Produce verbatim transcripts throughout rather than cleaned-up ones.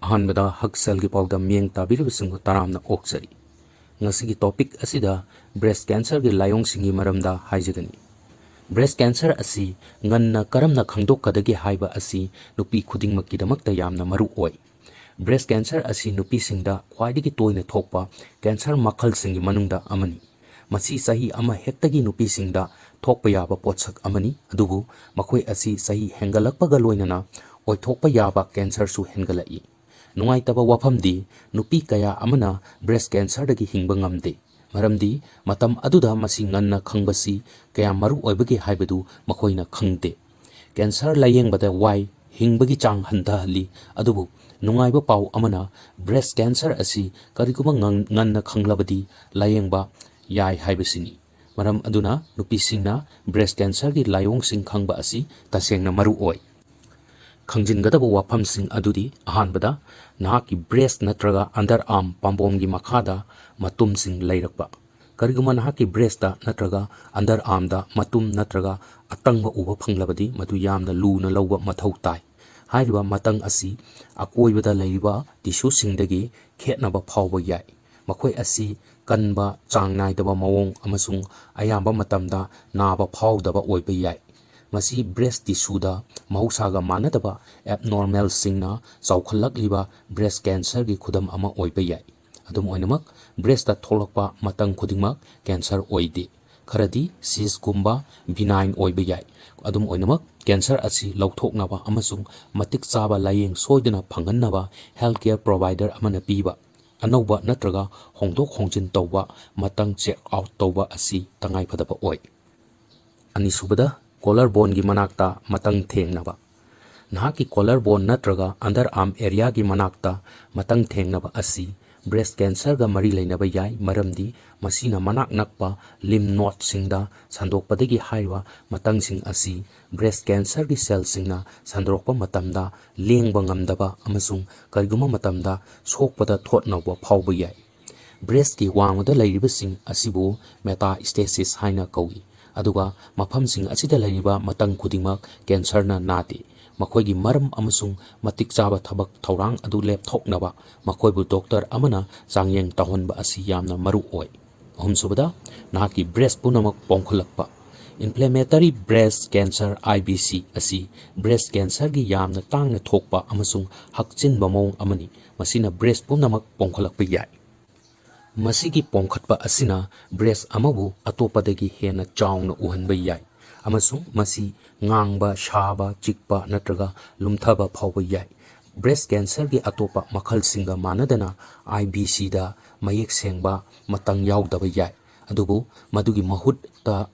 ꯑꯍꯥꯟꯕꯗ ꯍꯛꯁꯦꯜꯒꯤ ꯄꯥꯎꯗꯝ ꯃꯤꯠꯌꯦꯡ ꯇꯥꯕꯤꯔꯤꯕꯁꯤꯡꯕꯨ ꯇꯔꯥꯝꯅ ꯑꯣꯛꯆꯔꯤ꯫ ꯉꯁꯤꯒꯤ topic ꯑꯁꯤꯗ breast cancerꯒꯤ ꯂꯥꯏꯑꯣꯡꯁꯤꯡꯒꯤ ꯃꯔꯝꯗ ꯍꯥꯏꯖꯒꯅꯤ꯫ Breast cancer ꯑꯁꯤ ꯉꯟꯅ ꯀꯔꯝꯅ ꯈꯪꯗꯣꯛꯀꯗꯒꯦ ꯍꯥꯏꯕ ꯑꯁꯤ ꯅꯨꯄꯤ ꯈꯨꯗꯤꯡꯃꯛꯀꯤꯗꯃꯛꯇ ꯌꯥꯝꯅ ꯃꯔꯨ ꯑꯣꯏ꯫ Breast cancer ꯑꯁꯤ ꯅꯨꯄꯤꯁꯤꯡꯗ ꯈ꯭ꯋꯥꯏꯗꯒꯤ ꯇꯣꯏꯅ ꯊꯣꯛꯄ cancer ꯃꯈꯜꯁꯤꯡꯒꯤ ꯃꯅꯨꯡꯗ ꯑꯃꯅꯤ꯫ ꯃꯁꯤ ꯆꯍꯤ ꯑꯃ ꯍꯦꯛꯇꯒꯤ ꯅꯨꯄꯤꯁꯤꯡꯗ ꯊꯣꯛꯄ ꯌꯥꯕ ꯄꯣꯠꯁꯛ ꯑꯃꯅꯤ, ꯑꯗꯨꯕꯨ ꯃꯈꯣꯏ ꯑꯁꯤ ꯆꯍꯤ ꯍꯦꯟꯒꯠꯂꯛꯄꯒ ꯂꯣꯏꯅꯅ ꯑꯣꯏꯊꯣꯛꯄ ꯌꯥꯕ cancerꯁꯨ ꯍꯦꯟꯒꯠꯂꯛꯏ꯫ ꯅꯨꯡꯉꯥꯏꯇꯕ ꯋꯥꯐꯝꯗꯤ, ꯅꯨꯄꯤ ꯀꯌꯥ ꯑꯃꯅ breast cancerꯗꯒꯤ ꯍꯤꯡꯕ ꯉꯝꯗꯦ, ꯃꯔꯝꯗꯤ ꯃꯇꯝ ꯑꯗꯨꯗ ꯃꯁꯤ ꯉꯟꯅ ꯈꯪꯕꯁꯤ ꯀꯌꯥꯝ ꯃꯔꯨ ꯑꯣꯏꯕꯒꯦ ꯍꯥꯏꯕꯗꯨ ꯃꯈꯣꯏꯅ ꯈꯪꯗꯦ꯫ Cancer ꯂꯥꯌꯦꯡꯕꯗ ꯋꯥꯏ, ꯍꯤꯡꯕꯒꯤ ꯆꯥꯡ ꯍꯟꯊꯍꯜꯂꯤ, ꯑꯗꯨꯕꯨ ꯅꯨꯡꯉꯥꯏꯕ ꯄꯥꯎ ꯑꯃꯅ, breast cancer ꯑꯁꯤ ꯀꯔꯤꯒꯨꯝꯕ ꯉꯪ-, ꯉꯟꯅ ꯈꯪꯂꯕꯗꯤ ꯂꯥꯌꯦꯡꯕ ꯌꯥꯏ ꯍꯥꯏꯕꯁꯤꯅꯤ꯫ ꯃꯔꯝ ꯑꯗꯨꯅ ꯅꯨꯄꯤꯁꯤꯡꯅ breast cancerꯒꯤ ꯂꯥꯏꯑꯣꯡꯁꯤꯡ ꯈꯪꯕ ꯑꯁꯤ ꯇꯁꯦꯡꯅ ꯃꯔꯨ ꯑꯣꯏ꯫ ꯈꯪꯖꯤꯟꯒꯗꯕ ꯋꯥꯐꯝꯁꯤꯡ ꯑꯗꯨꯗꯤ, ꯑꯍꯥꯟꯕꯗ, ꯅꯍꯥꯛꯀꯤ breast ꯅꯠꯇ꯭ꯔꯒ underarm ꯄꯥꯝꯕꯣꯝꯒꯤ ꯃꯈꯥꯗ ꯃꯇꯨꯝꯁꯤꯡ ꯂꯩꯔꯛꯄ꯫ ꯀꯔꯤꯒꯨꯝꯕ ꯅꯍꯥꯛꯀꯤ breastꯇ ꯅꯠꯇ꯭ꯔꯒ underarmꯗ ꯃꯇꯨꯝ ꯅꯠꯇ꯭ꯔꯒ ꯑꯇꯪꯕ ꯎꯕ ꯐꯪꯂꯕꯗꯤ, ꯃꯗꯨ ꯌꯥꯝꯅ ꯂꯨꯅ ꯂꯧꯕ ꯃꯊꯧ ꯇꯥꯏ꯫ ꯍꯥꯏꯔꯤꯕ ꯃꯇꯪ ꯑꯁꯤ ꯑꯀꯣꯏꯕꯗ ꯂꯩꯔꯤꯕ tissueꯁꯤꯡꯗꯒꯤ ꯈꯦꯠꯅꯕ ꯐꯥꯎꯕ ꯌꯥꯏ꯫ ꯃꯈꯣꯏ ꯑꯁꯤ ꯀꯟꯕ, ꯆꯥꯡ ꯅꯥꯏꯗꯕ ꯃꯑꯣꯡ ꯑꯃꯁꯨꯡ ꯑꯌꯥꯝꯕ ꯃꯇꯝꯗ ꯅꯥꯕ ꯐꯥꯎꯗꯕ ꯑꯣꯏꯕ ꯌꯥꯏ꯫ ꯃꯁꯤ breast tissueꯗ ꯃꯍꯧꯁꯥꯒ ꯃꯥꯟꯅꯗꯕ abnormalꯁꯤꯡꯅ ꯆꯥꯎꯈꯠꯂꯛꯂꯤꯕ breast cancerꯒꯤ ꯈꯨꯗꯝ ꯑꯃ ꯑꯣꯏꯕ ꯌꯥꯏ꯫ ꯑꯗꯨꯝ ꯑꯣꯏꯅꯃꯛ, breastꯇ ꯊꯣꯛꯂꯛꯄ ꯃꯇꯪ ꯈꯨꯗꯤꯡꯃꯛ cancer ꯑꯣꯏꯗꯦ꯫ ꯈꯔꯗꯤ cystꯒꯨꯝꯕ benign ꯑꯣꯏꯕ ꯌꯥꯏ꯫ ꯑꯗꯨꯝ ꯑꯣꯏꯅꯃꯛ, cancer ꯑꯁꯤ ꯂꯧꯊꯣꯛꯅꯕ ꯑꯃꯁꯨꯡ ꯃꯇꯤꯛ ꯆꯥꯕ ꯂꯥꯌꯦꯡ ꯁꯣꯏꯗꯅ ꯐꯪꯍꯟꯅꯕ healthcare provider ꯑꯃꯅ ꯄꯤꯕ ꯑꯅꯧꯕ ꯅꯠꯇ꯭ꯔꯒ ꯍꯣꯡꯗꯣꯛ ꯍꯣꯡꯖꯤꯟ ꯇꯧꯕ ꯃꯇꯪ check out ꯇꯧꯕ ꯑꯁꯤ ꯇꯉꯥꯏꯐꯗꯕ ꯑꯣꯏ꯫ ꯑꯅꯤꯁꯨꯕꯗ, collar boneꯒꯤ ꯃꯅꯥꯛꯇ ꯃꯇꯪ ꯊꯦꯡꯅꯕ꯫ ꯅꯍꯥꯛꯀꯤ collar bone ꯅꯠꯇ꯭ꯔꯒ underarm areaꯒꯤ ꯃꯅꯥꯛꯇ ꯃꯇꯪ ꯊꯦꯡꯅꯕ ꯑꯁꯤ breast cancerꯒ ꯃꯔꯤ ꯂꯩꯅꯕ ꯌꯥꯏ, ꯃꯔꯝꯗꯤ ꯃꯁꯤꯅ ꯃꯅꯥꯛ ꯅꯛꯄ lymph nodeꯁꯤꯡꯗ ꯁꯟꯗꯣꯛꯄꯗꯒꯤ ꯍꯥꯏꯔꯤꯕ ꯃꯇꯪꯁꯤꯡ ꯑꯁꯤ breast cancerꯒꯤ cellꯁꯤꯡꯅ ꯁꯟꯗꯣꯔꯛꯄ ꯃꯇꯝꯗ ꯂꯦꯡꯕ ꯉꯝꯗꯕ ꯑꯃꯁꯨꯡ ꯀꯔꯤꯒꯨꯝꯕ ꯃꯇꯝꯗ ꯁꯣꯛꯄꯗ ꯊꯣꯠ ꯅꯧꯕ ꯐꯥꯎꯕ ꯌꯥꯏ꯫ Breastꯀꯤ ꯋꯥꯡꯃꯗ ꯂꯩꯔꯤꯕꯁꯤꯡ ꯑꯁꯤꯕꯨ metastasis ꯍꯥꯏꯅ ꯀꯧꯏ, ꯑꯗꯨꯒ ꯃꯐꯝꯁꯤꯡ ꯑꯁꯤꯗ ꯂꯩꯔꯤꯕ ꯃꯇꯪ ꯈꯨꯗꯤꯡꯃꯛ cancerꯅ ꯅꯥꯗꯦ꯫ ꯃꯈꯣꯏꯒꯤ ꯃꯔꯝ ꯑꯃꯁꯨꯡ ꯃꯇꯤꯛ ꯆꯥꯕ ꯊꯕꯛ ꯊꯧꯔꯥꯡ ꯑꯗꯨ ꯂꯦꯞꯊꯣꯛꯅꯕ ꯃꯈꯣꯏꯕꯨ ꯗꯣꯛꯇꯔ ꯑꯃꯅ ꯆꯥꯡꯌꯦꯡ ꯇꯧꯍꯟꯕ ꯑꯁꯤ ꯌꯥꯝꯅ ꯃꯔꯨ ꯑꯣꯏ꯫ ꯑꯍꯨꯝꯁꯨꯕꯗ, ꯅꯍꯥꯛꯀꯤ ꯕ꯭ꯔꯦꯁ ꯄꯨꯝꯅꯃꯛ ꯄꯣꯝꯈꯠꯂꯛꯄ꯫ Inflammatory breast cancer, I B C, ꯑꯁꯤ ꯕ꯭ꯔꯦꯁ ꯀꯦꯟꯁꯔꯒꯤ ꯌꯥꯝꯅ ꯇꯥꯡꯅ ꯊꯣꯛꯄ ꯑꯃꯁꯨꯡ ꯍꯛꯆꯤꯟꯕ ꯃꯑꯣꯡ ꯑꯃꯅꯤ꯫ ꯃꯁꯤꯅ ꯕ꯭ꯔꯦꯁ ꯄꯨꯝꯅꯃꯛ ꯄꯣꯝꯈꯠꯂꯛꯄ ꯌꯥꯏ꯫ ꯃꯁꯤꯒꯤ ꯄꯣꯝꯈꯠꯄ ꯑꯁꯤꯅ ꯕ꯭ꯔꯦꯁ ꯑꯃꯕꯨ ꯑꯇꯣꯞꯄꯗꯒꯤ ꯍꯦꯟꯅ ꯆꯥꯎꯅ ꯎꯍꯟꯕ ꯌꯥꯏ, ꯑꯃꯁꯨꯡ ꯃꯁꯤ ꯉꯥꯡꯕ, ꯁꯥꯕ, ꯆꯤꯛꯄ ꯅꯠꯇ꯭ꯔꯒ ꯂꯨꯝꯊꯕ ꯐꯥꯎꯕ ꯌꯥꯏ꯫ ꯕ꯭ꯔꯦꯁ ꯀꯦꯟꯁꯔꯒꯤ ꯑꯇꯣꯞꯄ ꯃꯈꯜꯁꯤꯡꯒ ꯃꯥꯟꯅꯗꯅ, I B C ꯗ ꯃꯌꯦꯛ ꯁꯦꯡꯕ ꯃꯇꯪ ꯌꯥꯎꯗꯕ ꯌꯥꯏ, ꯑꯗꯨꯕꯨ ꯃꯗꯨꯒꯤ ꯃꯍꯨꯠꯇ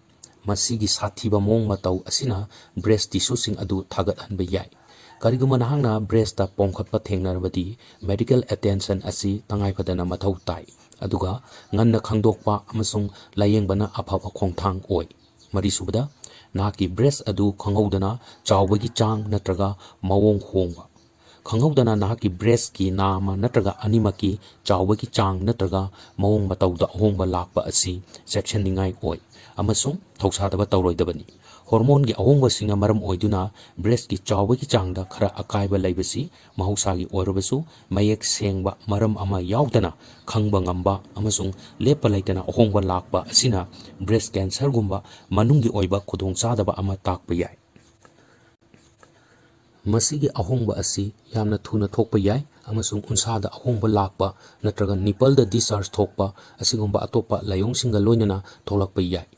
ꯃꯁꯤꯒꯤ ꯁꯥꯊꯤꯕ ꯃꯑꯣꯡ ꯃꯇꯧ ꯑꯁꯤꯅ ꯕ꯭ꯔꯦꯁ ꯇꯤꯁꯨꯁꯤꯡ ꯑꯗꯨ ꯊꯥꯒꯠꯍꯟꯕ ꯌꯥꯏ꯫ ꯀꯔꯤꯒꯨꯝꯕ ꯅꯍꯥꯛꯅ ꯕ꯭ꯔꯦꯁꯇ ꯄꯣꯝꯈꯠꯄ ꯊꯦꯡꯅꯔꯕꯗꯤ, medical attention ꯑꯁꯤ ꯇꯉꯥꯏꯐꯗꯅ ꯃꯊꯧ ꯇꯥꯏ, ꯑꯗꯨꯒ ꯉꯟꯅ ꯈꯪꯗꯣꯛꯄ ꯑꯃꯁꯨꯡ ꯂꯥꯌꯦꯡꯕꯅ ꯑꯐꯕ ꯈꯣꯡꯊꯥꯡ ꯑꯣꯏ꯫ ꯃꯔꯤꯁꯨꯕꯗ, ꯅꯍꯥꯛꯀꯤ ꯕ꯭ꯔꯦꯁ ꯑꯗꯨ ꯈꯪꯍꯧꯗꯅ ꯆꯥꯎꯕꯒꯤ ꯆꯥꯡ ꯅꯠꯇ꯭ꯔꯒ ꯃꯑꯣꯡ ꯍꯣꯡꯕ꯫ ꯈꯪꯍꯧꯗꯅ ꯅꯍꯥꯛꯀꯤ ꯕ꯭ꯔꯦꯁꯀꯤ ꯅꯥꯃ ꯅꯠꯇ꯭ꯔꯒ ꯑꯅꯤꯃꯛꯀꯤ ꯆꯥꯎꯕꯒꯤ ꯆꯥꯡ ꯅꯠꯇ꯭ꯔꯒ ꯃꯑꯣꯡ ꯃꯇꯧꯗ ꯑꯍꯣꯡꯕ ꯂꯥꯛꯄ ꯑꯁꯤ ꯆꯦꯛꯁꯤꯟꯅꯤꯡꯉꯥꯏ ꯑꯣꯏ ꯑꯃꯁꯨꯡ ꯊꯧꯁꯥꯗꯕ ꯇꯧꯔꯣꯏꯗꯕꯅꯤ꯫ ꯍꯣꯔꯃꯣꯟꯒꯤ ꯑꯍꯣꯡꯕꯁꯤꯡꯅ ꯃꯔꯝ ꯑꯣꯏꯗꯨꯅ ꯕ꯭ꯔꯦꯁꯀꯤ ꯆꯥꯎꯕꯒꯤ ꯆꯥꯡꯗ ꯈꯔ ꯑꯀꯥꯏꯕ ꯂꯩꯕꯁꯤ ꯃꯍꯧꯁꯥꯒꯤ ꯑꯣꯏꯔꯕꯁꯨ, ꯃꯌꯦꯛ ꯁꯦꯡꯕ ꯃꯔꯝ ꯑꯃ ꯌꯥꯎꯗꯅ ꯈꯪꯕ ꯉꯝꯕ ꯑꯃꯁꯨꯡ ꯂꯦꯞꯄ ꯂꯩꯇꯅ ꯑꯍꯣꯡꯕ ꯂꯥꯛꯄ ꯑꯁꯤꯅ ꯕ꯭ꯔꯦꯁ ꯀꯦꯟꯁꯔꯒꯨꯝꯕ ꯃꯅꯨꯡꯒꯤ ꯑꯣꯏꯕ ꯈꯨꯗꯣꯡꯆꯥꯗꯕ ꯑꯃ ꯇꯥꯛꯄ ꯌꯥꯏ꯫ ꯃꯁꯤꯒꯤ ꯑꯍꯣꯡꯕ ꯑꯁꯤ ꯌꯥꯝꯅ ꯊꯨꯅ ꯊꯣꯛꯄ ꯌꯥꯏ ꯑꯃꯁꯨꯡ ꯎꯟꯁꯥꯗ ꯑꯍꯣꯡꯕ ꯂꯥꯛꯄ ꯅꯠꯇ꯭ꯔꯒ ꯅꯤꯄꯜꯗ discharge ꯊꯣꯛꯄ ꯑꯁꯤꯒꯨꯝꯕ ꯑꯇꯣꯞꯄ ꯂꯥꯏꯑꯣꯡꯁꯤꯡꯒ ꯂꯣꯏꯅꯅ ꯊꯣꯛꯂꯛꯄ ꯌꯥꯏ꯫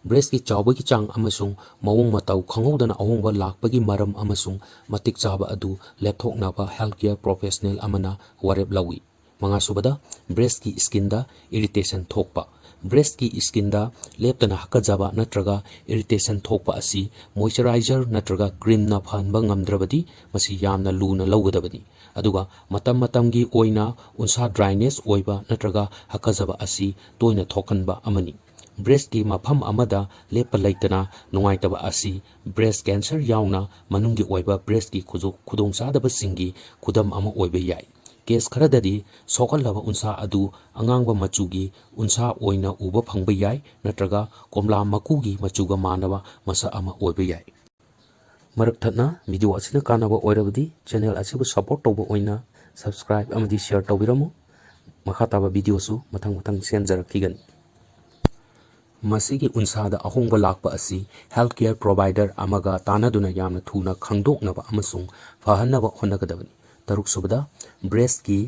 ꯕ꯭ꯔꯦꯁꯀꯤ ꯆꯥꯎꯕꯒꯤ ꯆꯥꯡ ꯑꯃꯁꯨꯡ ꯃꯑꯣꯡ ꯃꯇꯧ ꯈꯪꯍꯧꯗꯅ ꯑꯍꯣꯡꯕ ꯂꯥꯛꯄꯒꯤ ꯃꯔꯝ ꯑꯃꯁꯨꯡ ꯃꯇꯤꯛ ꯆꯥꯕ ꯑꯗꯨ ꯂꯦꯞꯊꯣꯛꯅꯕ healthcare professional ꯑꯃꯅ ꯋꯥꯔꯦꯞ ꯂꯧꯏ꯫ ꯃꯉꯥꯁꯨꯕꯗ, ꯕ꯭ꯔꯦꯁꯀꯤ ꯁ꯭ꯀꯤꯟꯗ ꯏꯔꯤꯇꯦꯁꯟ ꯊꯣꯛꯄ꯫ ꯕ꯭ꯔꯦꯁꯀꯤ ꯁ꯭ꯀꯤꯟꯗ ꯂꯦꯞꯇꯅ ꯍꯥꯀꯠꯖꯕ ꯅꯠꯇ꯭ꯔꯒ ꯏꯔꯤꯇꯦꯁꯟ ꯊꯣꯛꯄ ꯑꯁꯤ moisturizer ꯅꯠꯇ꯭ꯔꯒ ꯀ꯭ꯔꯤꯝꯅ ꯐꯍꯟꯕ ꯉꯝꯗ꯭ꯔꯕꯗꯤ, ꯃꯁꯤ ꯌꯥꯝꯅ ꯂꯨꯅ ꯂꯧꯒꯗꯕꯅꯤ꯫ ꯑꯗꯨꯒ ꯃꯇꯝ ꯃꯇꯝꯒꯤ ꯑꯣꯏꯅ ꯎꯟꯁꯥ dryness ꯑꯣꯏꯕ ꯅꯠꯇ꯭ꯔꯒ ꯍꯥꯀꯠꯖꯕ ꯑꯁꯤ ꯇꯣꯏꯅ ꯊꯣꯛꯍꯟꯕ ꯑꯃꯅꯤ꯫ ꯕ꯭ꯔꯦꯁꯀꯤ ꯃꯐꯝ ꯑꯃꯗ ꯂꯦꯞꯄ ꯂꯩꯇꯅ ꯅꯨꯡꯉꯥꯏꯇꯕ ꯑꯁꯤ ꯕ꯭ꯔꯦꯁ ꯀꯦꯟꯁꯔ ꯌꯥꯎꯅ ꯃꯅꯨꯡꯒꯤ ꯑꯣꯏꯕ ꯕ꯭ꯔꯦꯁꯀꯤ ꯈꯨꯖꯨ-, ꯈꯨꯗꯣꯡꯆꯥꯗꯕꯁꯤꯡꯒꯤ ꯈꯨꯗꯝ ꯑꯃ ꯑꯣꯏꯕ ꯌꯥꯏ꯫ ꯀꯦꯁ ꯈꯔꯗꯗꯤ ꯁꯣꯛꯍꯜꯂꯕ ꯎꯟꯁꯥ ꯑꯗꯨ ꯑꯉꯥꯡꯕ ꯃꯆꯨꯒꯤ ꯎꯟꯁꯥ ꯑꯣꯏꯅ ꯎꯕ ꯐꯪꯕ ꯌꯥꯏ, ꯅꯠꯇ꯭ꯔꯒ ꯀꯣꯝꯂꯥ ꯃꯀꯨꯒꯤ ꯃꯆꯨꯒ ꯃꯥꯟꯅꯕ ꯃꯁꯛ ꯑꯃ ꯑꯣꯏꯕ ꯌꯥꯏ꯫ ꯃꯔꯛ ꯊꯠꯅ video ꯑꯁꯤꯅ ꯀꯥꯟꯅꯕ ꯑꯣꯏꯔꯕꯗꯤ channel ꯑꯁꯤꯕꯨ support ꯇꯧꯕ ꯑꯣꯏꯅ subscribe ꯑꯃꯗꯤ share ꯇꯧꯕꯤꯔꯝꯃꯨ꯫ ꯃꯈꯥ ꯇꯥꯕ videoꯁꯨ ꯃꯊꯪ ꯃꯊꯪ ꯁꯦꯝꯖꯔꯛꯈꯤꯒꯅꯤ꯫ ꯃꯁꯤꯒꯤ ꯎꯟꯁꯥꯗ ꯑꯍꯣꯡꯕ ꯂꯥꯛꯄ ꯑꯁꯤ healthcare provider ꯑꯃꯒ ꯇꯥꯟꯅꯗꯨꯅ ꯌꯥꯝꯅ ꯊꯨꯅ ꯈꯪꯗꯣꯛꯅꯕ ꯑꯃꯁꯨꯡ ꯐꯍꯟꯅꯕ ꯍꯣꯠꯅꯒꯗꯕꯅꯤ꯫ ꯇꯔꯨꯛꯁꯨꯕꯗ, breastꯀꯤ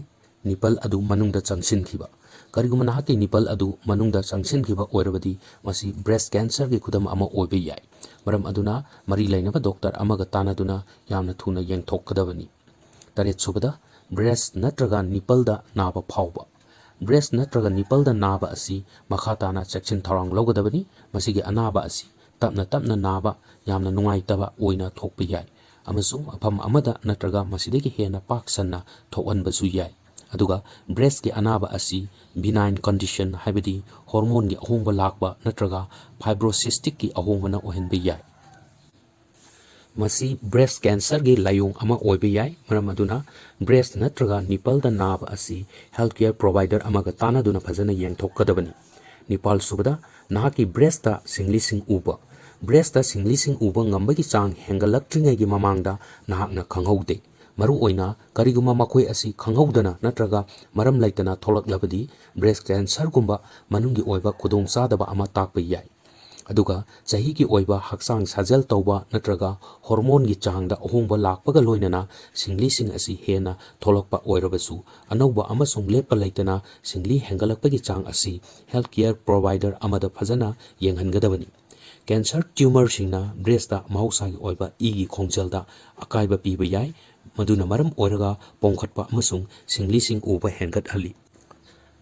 nipple ꯑꯗꯨ ꯃꯅꯨꯡꯗ ꯆꯪꯁꯤꯟꯈꯤꯕ꯫ ꯀꯔꯤꯒꯨꯝꯕ ꯅꯍꯥꯛꯀꯤ nipple ꯑꯗꯨ ꯃꯅꯨꯡꯗ ꯆꯪꯁꯤꯟꯈꯤꯕ ꯑꯣꯏꯔꯕꯗꯤ, ꯃꯁꯤ breast cancerꯒꯤ ꯈꯨꯗꯝ ꯑꯃ ꯑꯣꯏꯕ ꯌꯥꯏ꯫ ꯃꯔꯝ ꯑꯗꯨꯅ, ꯃꯔꯤ ꯂꯩꯅꯕ doctor ꯑꯃꯒ ꯇꯥꯟꯅꯗꯨꯅ ꯌꯥꯝꯅ ꯊꯨꯅ ꯌꯦꯡꯊꯣꯛꯀꯗꯕꯅꯤ꯫ ꯇꯔꯦꯠꯁꯨꯕꯗ, breast ꯅꯠꯇ꯭ꯔꯒ nippleꯗ ꯅꯥꯕ ꯐꯥꯎꯕ꯫ Breast ꯅꯠꯇ꯭ꯔꯒ nippleꯗ ꯅꯥꯕ ꯑꯁꯤ ꯃꯈꯥ ꯇꯥꯅ ꯆꯦꯛꯁꯤꯟ ꯊꯧꯔꯥꯡ ꯂꯧꯒꯗꯕꯅꯤ꯫ ꯃꯁꯤꯒꯤ ꯑꯅꯥꯕ ꯑꯁꯤ ꯇꯞꯅ ꯇꯞꯅ ꯅꯥꯕ, ꯌꯥꯝꯅ ꯅꯨꯡꯉꯥꯏꯇꯕ ꯑꯣꯏꯅ ꯊꯣꯛꯄ ꯌꯥꯏ, ꯑꯃꯁꯨꯡ ꯃꯐꯝ ꯑꯃꯗ ꯅꯠꯇ꯭ꯔꯒ ꯃꯁꯤꯗꯒꯤ ꯍꯦꯟꯅ ꯄꯥꯛ ꯁꯟꯅ ꯊꯣꯛꯍꯟꯕꯁꯨ ꯌꯥꯏ꯫ ꯑꯗꯨꯒ breastꯀꯤ ꯑꯅꯥꯕ ꯑꯁꯤ benign condition, ꯍꯥꯏꯕꯗꯤ hormoneꯒꯤ ꯑꯍꯣꯡꯕ ꯂꯥꯛꯄ ꯅꯠꯇ꯭ꯔꯒ fibrocysticꯀꯤ ꯑꯍꯣꯡꯕꯅ ꯑꯣꯏꯍꯟꯕ ꯌꯥꯏ꯫ ꯃꯁꯤ breast cancerꯒꯤ ꯂꯥꯏꯑꯣꯡ ꯑꯃ ꯑꯣꯏꯕ ꯌꯥꯏ, ꯃꯔꯝ ꯑꯗꯨꯅ breast ꯅꯠꯇ꯭ꯔꯒ nippleꯗ ꯅꯥꯕ ꯑꯁꯤ healthcare provider ꯑꯃꯒ ꯇꯥꯟꯅꯗꯨꯅ ꯐꯖꯅ ꯌꯦꯡꯊꯣꯛꯀꯗꯕꯅꯤ꯫ ꯅꯤꯄꯥꯜ ꯁꯨꯕꯗ, ꯅꯍꯥꯛꯀꯤ breastꯇ ꯁꯤꯡꯂꯤꯁꯤꯡ ꯎꯕ꯫ Breastꯇ ꯁꯤꯡꯂꯤꯁꯤꯡ ꯎꯕ ꯉꯝꯕꯒꯤ ꯆꯥꯡ ꯍꯦꯟꯒꯠꯂꯛꯇ꯭ꯔꯤꯉꯩꯒꯤ ꯃꯃꯥꯡꯗ ꯅꯍꯥꯛꯅ ꯈꯪꯍꯧꯗꯦ꯫ ꯃꯔꯨꯑꯣꯏꯅ ꯀꯔꯤꯒꯨꯝꯕ ꯃꯈꯣꯏ ꯑꯁꯤ ꯈꯪꯍꯧꯗꯅ ꯅꯠꯇ꯭ꯔꯒ ꯃꯔꯝ ꯂꯩꯇꯅ ꯊꯣꯛꯂꯛꯂꯕꯗꯤ, breast cancerꯒꯨꯝꯕ ꯃꯅꯨꯡꯒꯤ ꯑꯣꯏꯕ ꯈꯨꯗꯣꯡꯆꯥꯗꯕ ꯑꯃ ꯇꯥꯛꯄ ꯌꯥꯏ꯫ ꯑꯗꯨꯒ ꯆꯍꯤꯒꯤ ꯑꯣꯏꯕ ꯍꯛꯆꯥꯡ ꯁꯥꯖꯦꯜ ꯇꯧꯕ ꯅꯠꯇ꯭ꯔꯒ hormoneꯒꯤ ꯆꯥꯡꯗ ꯑꯍꯣꯡꯕ ꯂꯥꯛꯄꯒ ꯂꯣꯏꯅꯅ ꯁꯤꯡꯂꯤꯁꯤꯡ ꯑꯁꯤ ꯍꯦꯟꯅ ꯊꯣꯛꯂꯛꯄ ꯑꯣꯏꯔꯕꯁꯨ, ꯑꯅꯧꯕ ꯑꯃꯁꯨꯡ ꯂꯦꯞꯄ ꯂꯩꯇꯅ ꯁꯤꯡꯂꯤ ꯍꯦꯟꯒꯠꯂꯛꯄꯒꯤ ꯆꯥꯡ ꯑꯁꯤ healthcare provider ꯑꯃꯗ ꯐꯖꯅ ꯌꯦꯡꯍꯟꯒꯗꯕꯅꯤ꯫ Cancer tumorꯁꯤꯡꯅ breastꯇ ꯃꯍꯧꯁꯥꯒꯤ ꯑꯣꯏꯕ ꯏꯒꯤ ꯈꯣꯡꯖꯦꯜꯗ ꯑꯀꯥꯏꯕ ꯄꯤꯕ ꯌꯥꯏ, ꯃꯗꯨꯅ ꯃꯔꯝ ꯑꯣꯏꯔꯒ ꯄꯣꯝꯈꯠꯄ ꯑꯃꯁꯨꯡ ꯁꯤꯡꯂꯤꯁꯤꯡ ꯎꯕ ꯍꯦꯟꯒꯠꯍꯜꯂꯤ꯫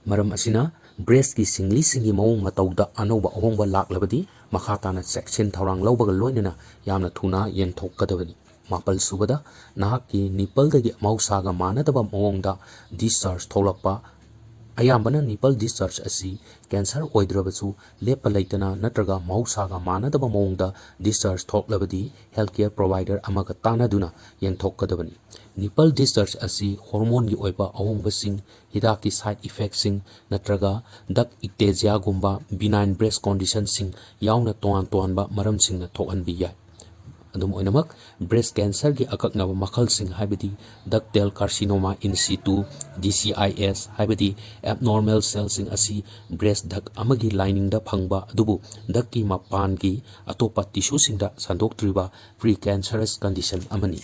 ꯃꯔꯝ ꯑꯁꯤꯅ, breastꯀꯤ ꯁꯤꯡꯂꯤꯁꯤꯡꯒꯤ ꯃꯑꯣꯡ ꯃꯇꯧꯗ ꯑꯅꯧꯕ ꯑꯍꯣꯡꯕ ꯂꯥꯛꯂꯕꯗꯤ, ꯃꯈꯥ ꯇꯥꯅ ꯆꯦꯛꯁꯤꯟ ꯊꯧꯔꯥꯡ ꯂꯧꯕꯒ ꯂꯣꯏꯅꯅ ꯌꯥꯝꯅ ꯊꯨꯅ ꯌꯦꯡꯊꯣꯛꯀꯗꯕꯅꯤ꯫ ꯃꯥꯄꯜ ꯁꯨꯕꯗ, ꯅꯍꯥꯛꯀꯤ nippleꯗꯒꯤ ꯃꯍꯧꯁꯥꯒ ꯃꯥꯟꯅꯗꯕ ꯃꯑꯣꯡꯗ discharge ꯊꯣꯛꯂꯛꯄ꯫ ꯑꯌꯥꯝꯕꯅ nipple discharge ꯑꯁꯤ cancer ꯑꯣꯏꯗ꯭ꯔꯕꯁꯨ, ꯂꯦꯞꯄ ꯂꯩꯇꯅ ꯅꯠꯇ꯭ꯔꯒ ꯃꯍꯧꯁꯥꯒ ꯃꯥꯟꯅꯗꯕ ꯃꯑꯣꯡꯗ discharge ꯊꯣꯛꯂꯕꯗꯤ, healthcare provider ꯑꯃꯒ ꯇꯥꯟꯅꯗꯨꯅ ꯌꯦꯡꯊꯣꯛꯀꯗꯕꯅꯤ꯫ Nipple discharge ꯑꯁꯤ hormoneꯒꯤ ꯑꯣꯏꯕ ꯑꯍꯣꯡꯕꯁꯤꯡ, ꯍꯤꯗꯥꯛꯀꯤ side effectꯁꯤꯡ ꯅꯠꯇ꯭ꯔꯒ duct ectasiaꯒꯨꯝꯕ benign breast conditionꯁꯤꯡ ꯌꯥꯎꯅ ꯇꯣꯉꯥꯟ ꯇꯣꯉꯥꯟꯕ ꯃꯔꯝꯁꯤꯡꯅ ꯊꯣꯛꯍꯟꯕ ꯌꯥꯏ꯫ ꯑꯗꯨꯝ ꯑꯣꯏꯅꯃꯛ, breast cancerꯒꯤ ꯑꯀꯛꯅꯕ ꯃꯈꯜꯁꯤꯡ, ꯍꯥꯏꯕꯗꯤ ductal carcinoma in situ, D C I S, ꯍꯥꯏꯕꯗꯤ abnormal cellꯁꯤꯡ ꯑꯁꯤ breast duct ꯑꯃꯒꯤ liningꯗ ꯐꯪꯕ ꯑꯗꯨꯕꯨ ductꯀꯤ ꯃꯄꯥꯟꯒꯤ ꯑꯇꯣꯞꯄ tissueꯁꯤꯡꯗ ꯁꯟꯗꯣꯛꯇ꯭ꯔꯤꯕ precancerous condition ꯑꯃꯅꯤ꯫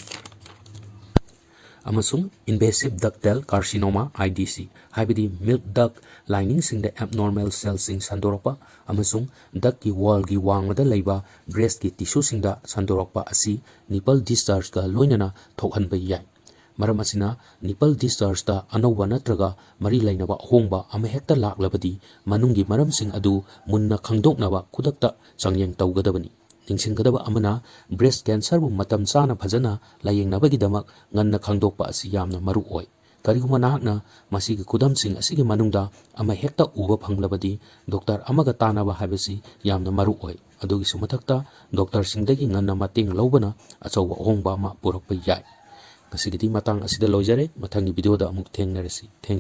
ꯑꯃꯁꯨꯡ invasive ductal carcinoma, I D C, ꯍꯥꯏꯕꯗꯤ milk duct liningꯁꯤꯡꯗ abnormal cellꯁꯤꯡ ꯁꯟꯗꯣꯔꯛꯄ ꯑꯃꯁꯨꯡ ductꯀꯤ wallꯒꯤ ꯋꯥꯡꯃꯗ ꯂꯩꯕ breastꯀꯤ tissueꯁꯤꯡꯗ ꯁꯟꯗꯣꯔꯛꯄ ꯑꯁꯤ nipple dischargeꯀ ꯂꯣꯏꯅꯅ ꯊꯣꯛꯍꯟꯕ ꯌꯥꯏ꯫ ꯃꯔꯝ ꯑꯁꯤꯅ, nipple dischargeꯇ ꯑꯅꯧꯕ ꯅꯠꯇ꯭ꯔꯒ ꯃꯔꯤ ꯂꯩꯅꯕ ꯑꯍꯣꯡꯕ ꯑꯃꯍꯦꯛꯇ ꯂꯥꯛꯂꯕꯗꯤ, ꯃꯅꯨꯡꯒꯤ ꯃꯔꯝꯁꯤꯡ ꯑꯗꯨ ꯃꯨꯟꯅ ꯈꯪꯗꯣꯛꯅꯕ ꯈꯨꯗꯛꯇ ꯆꯥꯡꯌꯦꯡ ꯇꯧꯒꯗꯕꯅꯤ꯫ ꯅꯤꯡꯁꯤꯡꯒꯗꯕ ꯑꯃꯅ, breast cancerꯕꯨ ꯃꯇꯝ ꯆꯥꯅ ꯐꯖꯅ ꯂꯥꯌꯦꯡꯅꯕꯒꯤꯗꯃꯛ ꯉꯟꯅ ꯈꯪꯗꯣꯛꯄ ꯑꯁꯤ ꯌꯥꯝꯅ ꯃꯔꯨ ꯑꯣꯏ꯫ ꯀꯔꯤꯒꯨꯝꯕ ꯅꯍꯥꯛꯅ ꯃꯁꯤꯒꯤ ꯈꯨꯗꯝꯁꯤꯡ ꯑꯁꯤꯒꯤ ꯃꯅꯨꯡꯗ ꯑꯃꯍꯦꯛꯇ ꯎꯕ ꯐꯪꯂꯕꯗꯤ, doctor ꯑꯃꯒ ꯇꯥꯟꯅꯕ ꯍꯥꯏꯕꯁꯤ ꯌꯥꯝꯅ ꯃꯔꯨ ꯑꯣꯏ꯫ ꯑꯗꯨꯒꯤꯁꯨ ꯃꯊꯛꯇ, doctorꯁꯤꯡꯗꯒꯤ ꯉꯟꯅ ꯃꯇꯦꯡ ꯂꯧꯕꯅ ꯑꯆꯧꯕ ꯑꯍꯣꯡꯕ ꯑꯃ ꯄꯨꯔꯛꯄ ꯌꯥꯏ꯫ ꯉꯁꯤꯒꯤꯗꯤ ꯃꯇꯥꯡ ꯑꯁꯤꯗ ꯂꯣꯏꯖꯔꯦ꯫ ꯃꯊꯪꯒꯤ videoꯗ ꯑꯃꯨꯛ ꯊꯦꯡꯅꯔꯁꯤ꯫ Thank you꯫